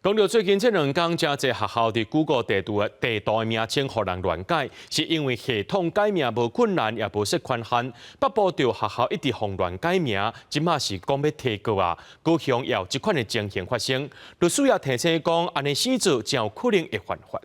講到最近這兩工，誠濟學校佇 Google 地圖的名稱予人亂改，是因為系統改名無困難，也無設權限。北部著學校一直予亂改名，這馬是講欲提告啊。高雄也有這款的情形發生，律師也提醒講，按呢死做真有可能會犯法。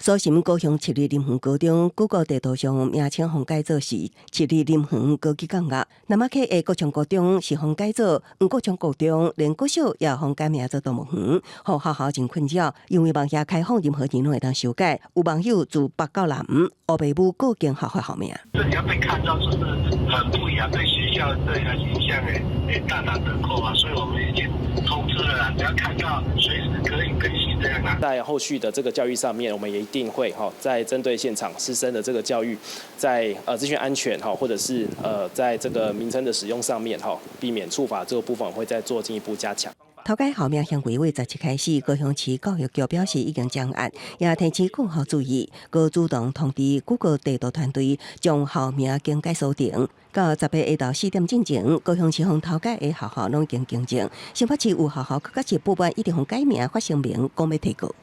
蘇沁高雄市立林園高中，Google 地圖上名稱予改做是市立林園高級工業。那麼去的國昌高中是予改做黃國昌國中，連國小也予改名做動物園，予學校真困擾，因為網頁開放任何人攏會當修改。有網友自北到南，烏白母告經學校校名。這你要被看到就是很不一樣，對學校對形象會大打折扣啊，所以我們已經通知了啦，只要看到隨時可以更新這樣啦。在後續的這個教育上面，我們也一定會哈，在針對現場師生的這個教育，在資訊安全哈，或者是在這個名稱的使用上面哈，避免觸法這個部分，會再做進一步加強。偷改校名行為自17開始，高雄市教育局表示已經將案，也提醒各校注意，閣主動通知 Google 地圖團隊將校名更改鎖定。到18下晝4點進前，高雄市予偷改的學校攏已經更正。新北市有學校確實不滿，一直予改名發聲明，講欲提告。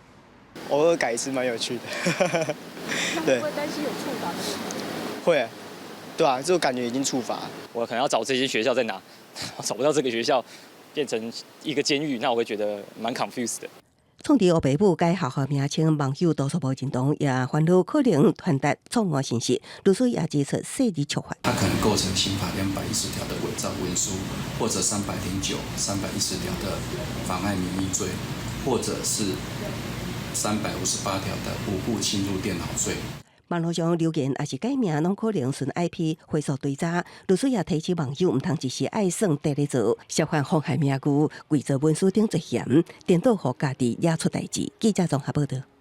偶爾改一次蠻有趣的。對。會擔心有觸法的問題？會，對啊，就感覺已經觸法。我可能要找這間學校在哪，找不到這個學校。變成一個監獄，那我會覺得蠻 confused 的。創佇烏爸母改學校名稱，網友多數無認同，也煩惱可能傳達錯誤信息。律師也指出細膩處罰。他可能構成刑法210條的偽造文書，或者309、310條的妨礙名譽罪，或者是358條的無故侵入電腦罪。網路上留言抑是改名，攏可能循 IP 回溯追查。律師也提醒網友，毋通一時愛算綴咧做，涉犯妨害名譽、偽造文書等罪嫌，顛倒予家己惹出代誌。記者綜合報道。